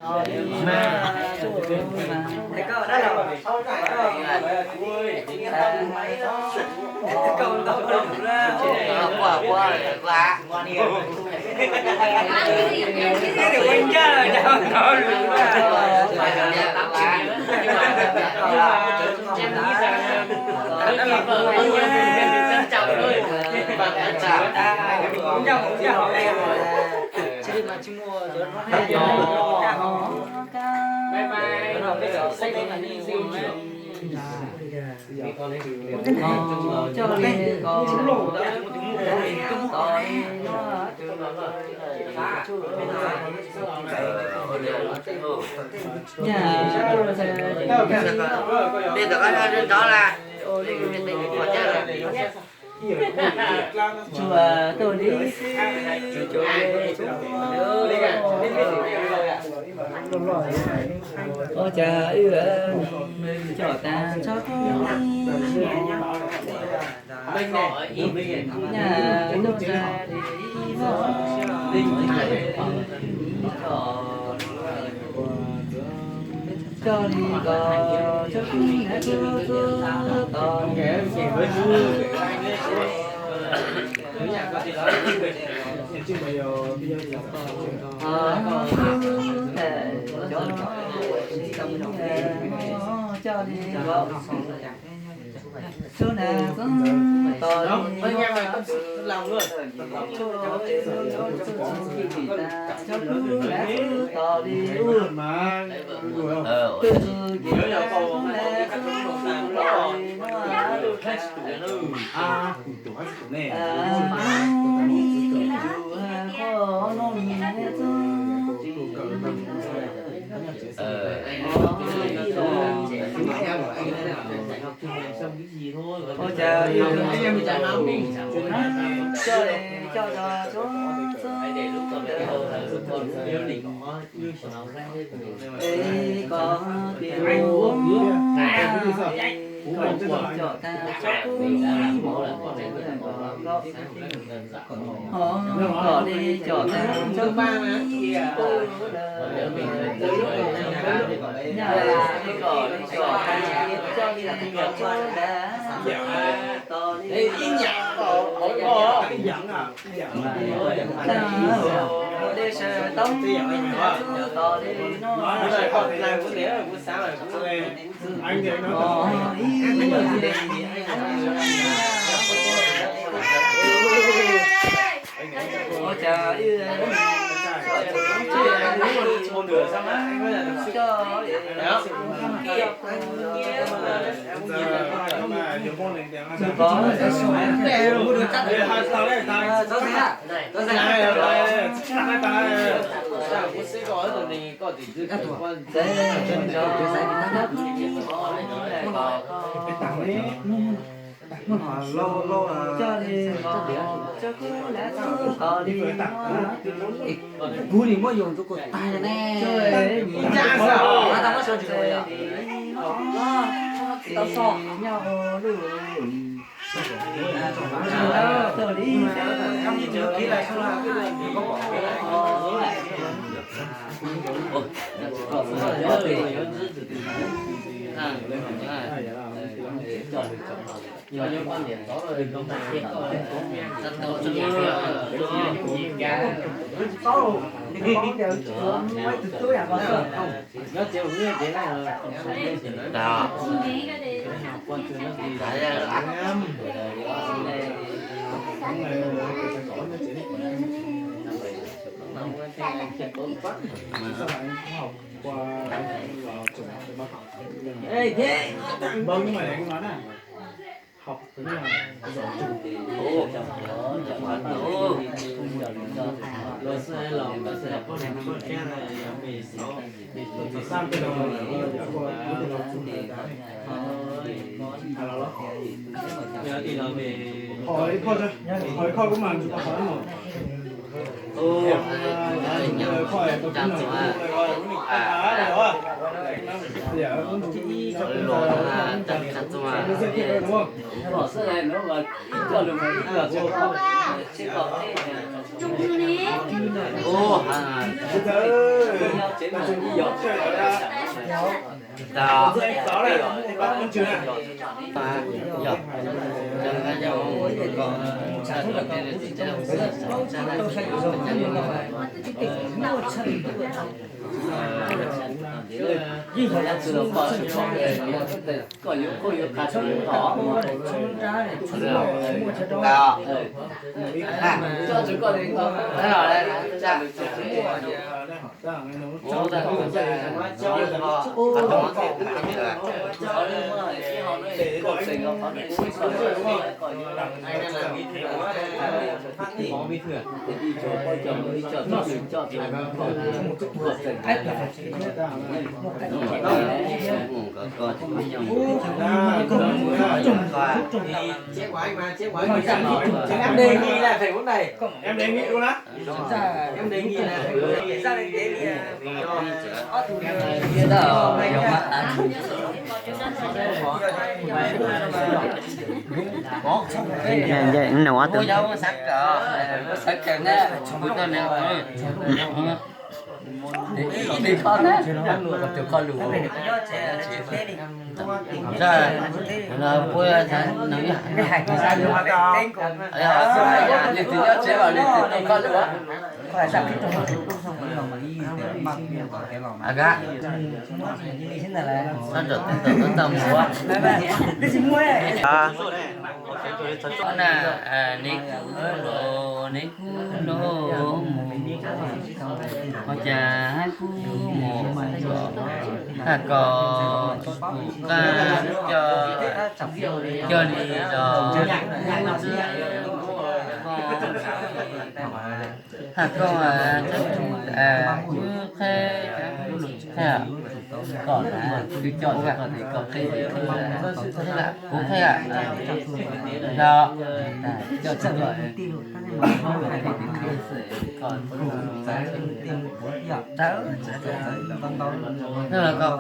Tej tom qab nrov las. Tsuas tuaj li xwb. Ua cas wb coj tag tsob kub nyaj lub tsa li ib vog. Coj li kom tsob kub nrad kub txuj tos. Coj li kom tsob nrad kub tos li. Tsob kub nrad kub tos li. Twb ces tsob kub nrad kub tos li no. Ua cas coj li coj tag tsob kub ntawd es kom tias ua kom coj tag tsob kub mus kom kom li coj tag tsob kub ib puag lawm. Nyaj kom li coj tag coj li coj tag tos li. Tag ua dej sawv toob tos li no. Ua cas ib Kuv nim muab yus tus kuv tag ne. Em đề nghị là phải thế này. Em đề nghị là phải thế này. Ra lên thế thì có thủ Nws ua tug puab nws yog, nws twb nyob tsev los nws twb tau koj lus. Neb kwv los, neb kwv los mus, ua cas hab kuv mus, hab koj kuv qab coj, coj li los kuv txwb, hab koj, kuv qheb, qheb, koj na, kuv coj txug koj tes koj qheb, kuv qheb, los coj txug koj. Koj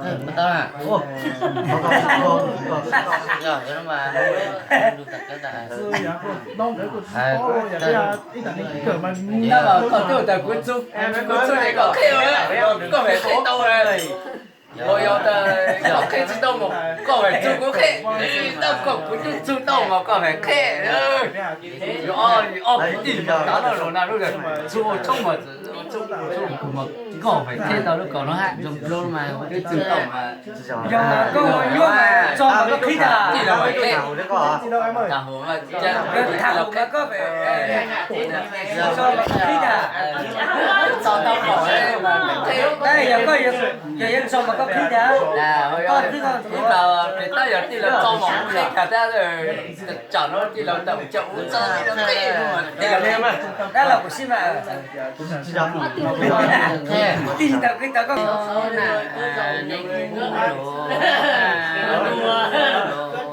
qheb puas tau? Yog, yog no mas, koj twb tas kuv txug, kuv txug ces koj qheb, koj mam qheb tau. Los yog tas koj qheb tsis tau mas koj mam txug kuv qheb, tab koj kuv twb txug tau mas koj mam qheb. Yog ob kwv tij mas tav no los na lub, txug ua tshoob mas, txug ua tshoob mas koj mam qheb tau lub kaus no hab zoo dlua mas twb txug tau mas. Yog koj yuav tso mas koj qhib tag. Tij laug mas qheb. Tag huv mas, yog tag huv mas koj mam tso mas koj qhib tag. Txog tau kaum, yog yuav tso mas koj qhib tag. Koj twb, tab yog tij laug tso mas qhib tag tab, tsam no tij laug tau cov ub txog tij laug qheb, tij laug qheb mas. Dab laug kuv sib mas. Tij laug qheb tau koj.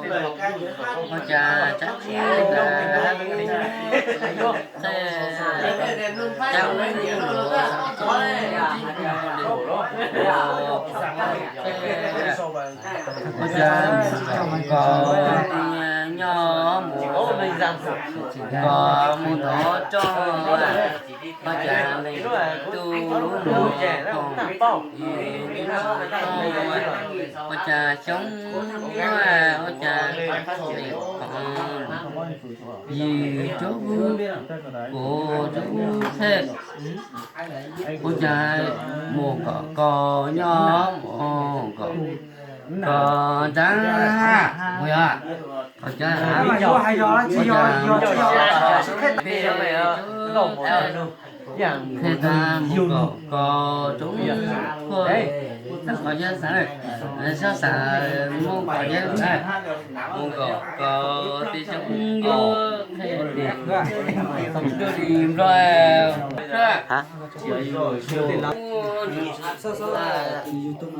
Ua cas tsab tsi, ua cas koj nyob mus, koj mus thov tso, ua cas leej twg mus koom, ua cas xyoob, ua cas leej qhov, yim tsob, kuv tsob qheb, ua cas mus kom koj nyob mus kom koj ntxeev hab, ua cas, ua cas, qheb tag mus kom koj tsob qhuav, qhov yog xav, xav xav mus kom yog, mus kom koj tij xyoob yuav qheb li nplog.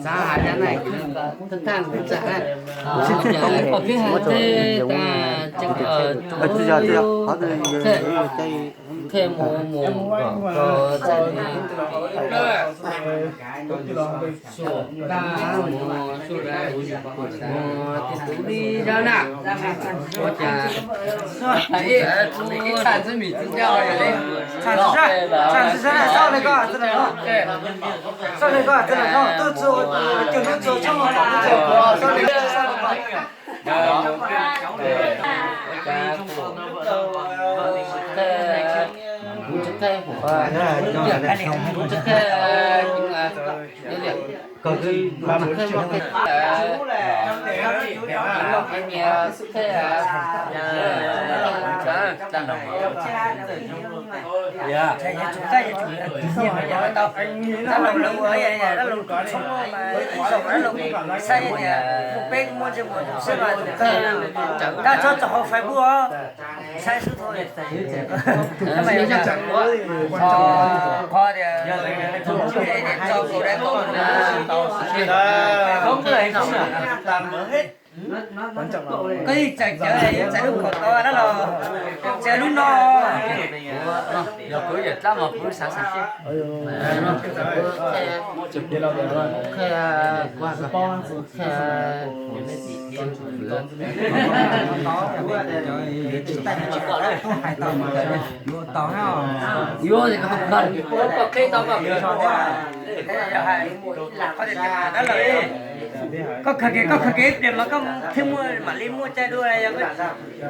Xav has yam na, thaj thaj kuv txawm, koj twb has teb tas, tseem, Qhia mus mus kom txhais tus ib plawg, mus mus tus li zog na, ua cas ib txhais tus ib txhais ntxwb mis txiv ncauj li. Txhais ntxwb zog na, xauj li koj txhais ntxwb na, xauj li koj txhais ntxwb na, tuaj txog cuag hnub txog tshoob mus txog hnub txog xauj li xauj li koj. Dab tso tso hauv Facebook os, saib xwb tho. Qhov tias tso kaum dab kaum na. Koj yeej txawm cawv yeej txais lub kaum tau dab los txais lub no. Yog kuv yawm dlab mas kuv xav xav. Yuav koj qhia kev, koj qhia kev pliag mas koj thiaj muaj mam li muaj cai dua yog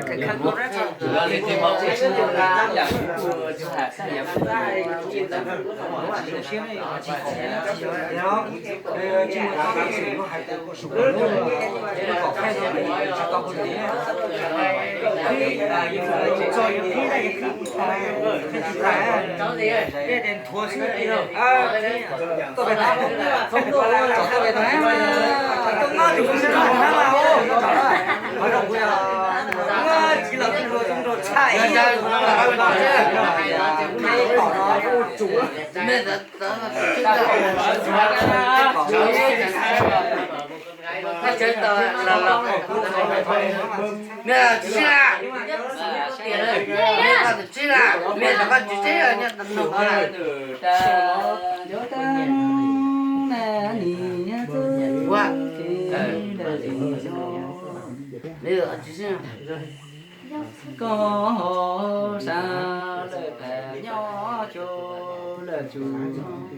koj Koj ho sab lawm nyob cuag lawm tsuas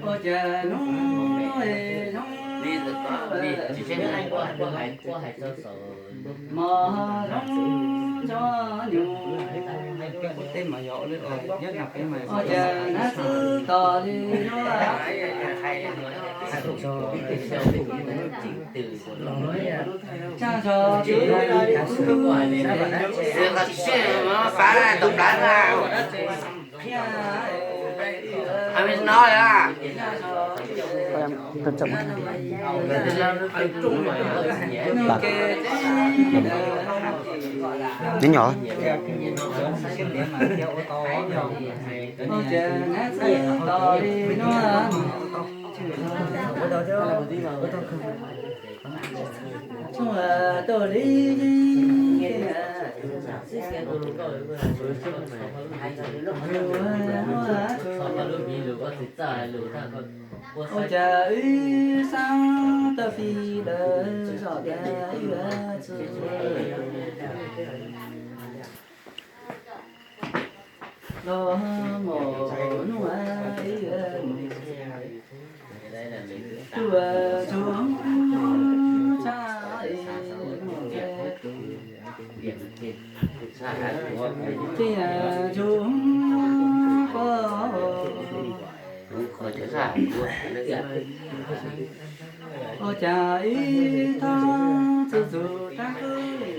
ua cas hnub zoo mos zoo nco nyuj ua cas nab xwb tos li Nyob nyob. Ua cas wb xav tau ti lawm zom tas wb txwj los mus hnub wb mus tuaj tsuag tshaj mus tus tiaj tsuag pob ua cas ib thaj txug txug rab qwb li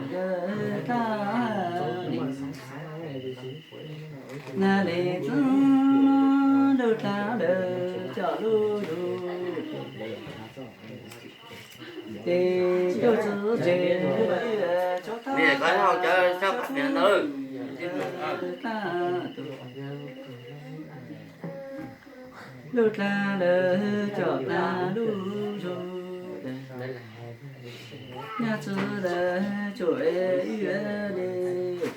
ntawd tag li. Nag li txwb lub dlaag lawm cov lub zug ces tuaj txug ces tsuag tag tus lub dlaag lawm cov tag lub zug. Nyab txwv lawm tsuam es wb le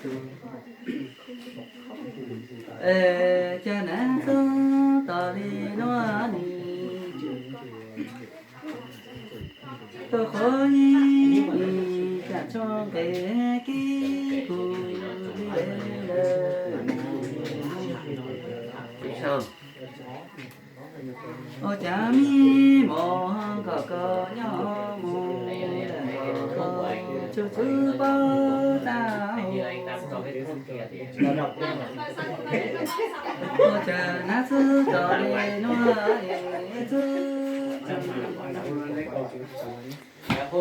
tus, es cas nab txwv tos li nuav ni, tuaj qhuav ib nim cas tso nqe kib kuv li lawm. Ua cas me mos kom koj nyob mus lawm, tsuj txwv paub tag. Ua cas nab txwv tos li nuav es txwv, ib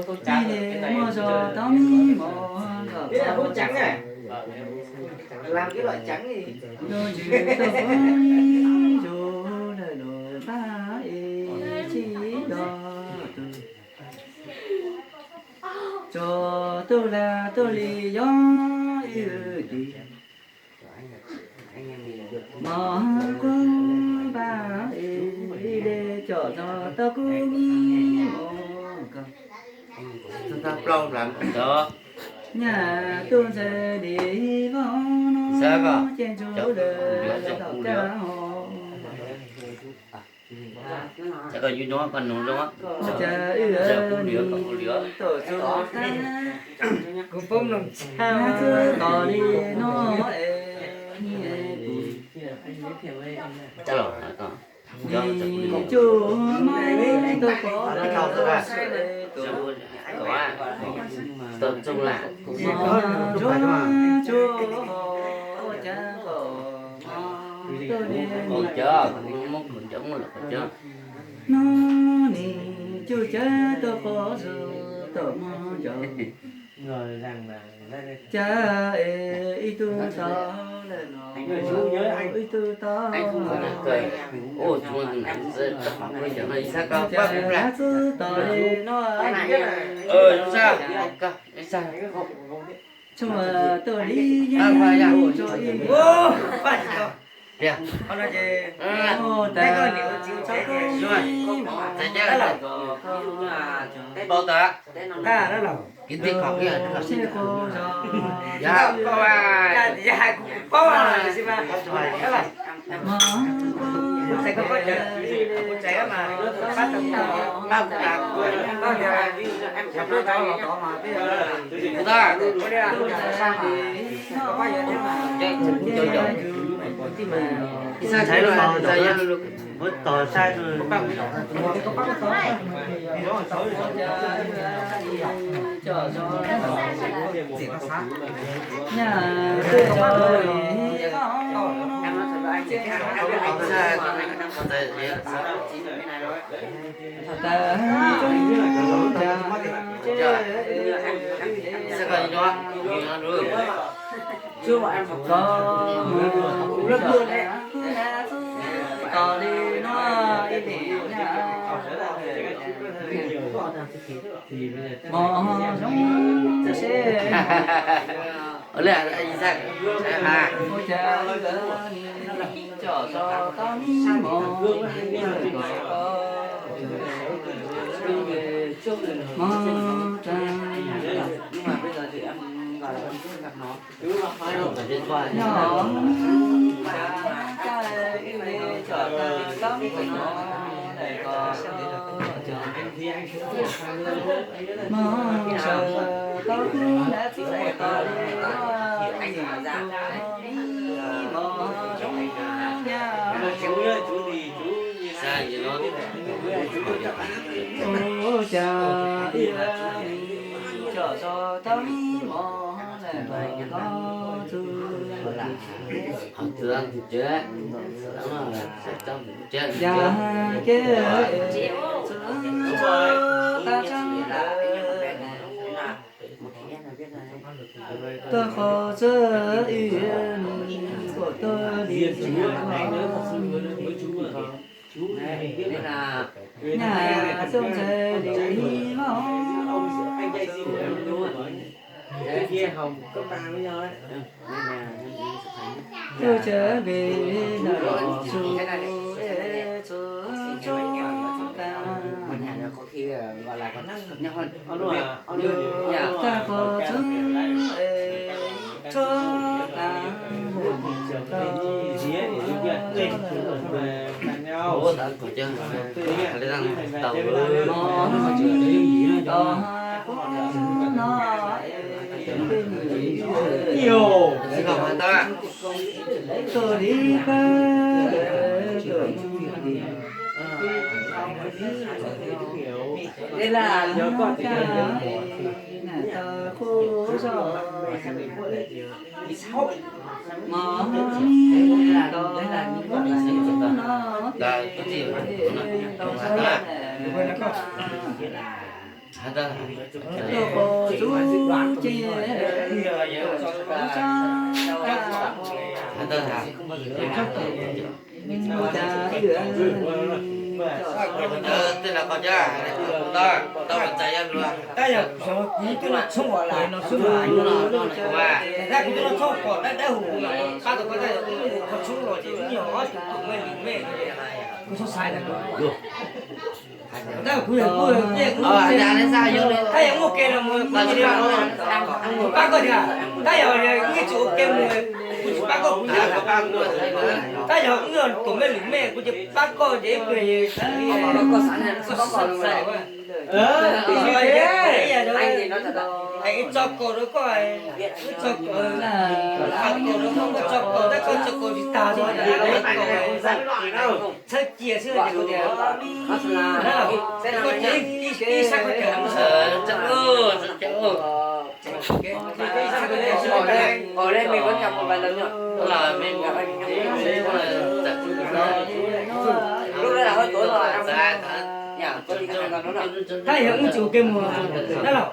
le muaj zog tau me mos kom koj lug ntsws tuaj pab ib zug lawm los npab es tsis yog tus, tsuas tuaj lag tuaj li yog ib wb tis. Mos kuv npab es ib le com zog tau kuv me mos kom, nyaj tuaj ntxawg li voj no ces ntsug lawm tom kab ho. Cas wb nim tau txug tag, kuv poob loo tshaj txwv tos li no es, nim cuj mob tuaj pov lawm, tau txug lam, tsuag tsuag ua cas kom mob tuaj li, nim cov muab kuv cov muab lawm qhov cov, hnub nim cuj cawv tuaj pov zug tom mob cov. Cas es ib tug tau lawm no, ib tug tau, cas nab txwv tos li no, tsuag tuaj li yeej tsuag ib nim. Ua tas, txhob kub mos, txhob kub mos, tag, seb kub zog, mos kub, Tos li no ib nim nyaj, mos zoo seb ua cas wb nim com zog tau me mos kom koj, mos tag. Yog cas ib le com tau tau me mos kom koj, mos sawv tau kuv nab txwv tos li no, ib nim tau me mos zoo nyaj. Ua cas ib le com zog tau me mos kom koj txug. Yog ces txug tag tseeb lawm, tuaj qhov txawb ib nim kuas tuaj li nyaj tuaj ntxawg li voj no. Tuaj cawv npe ntawm los txug, txug txug tag. Tej no qhov cab, tau txais yog luag. Tab yog kuv twb los tshoob os, kuv twb los tshoob pom dawb dawb huv, qab tau koj tab yog wb mus qhov tshoob los ces wb yog ob tug tus me lwm me, kuv txhob xaiv tab kuv yog kuj tab yog muaj kev los mus kuv pab koj tiag, tab yog yeej tsis ua ke mus kuv tsis pab koj kuv tiag, tab yog wb yog tus me lwm me kuv ces pab koj ces ib pliag koj xaiv tso kaum rau koj, wb tso kaum, tso kaum rau koj, koj tso kaum tab koj tso kaum tsis tag, txhawb cia xwb ces kuv tias, koj ib sab koj tias tab yog wb tsis ua ke mus, tab los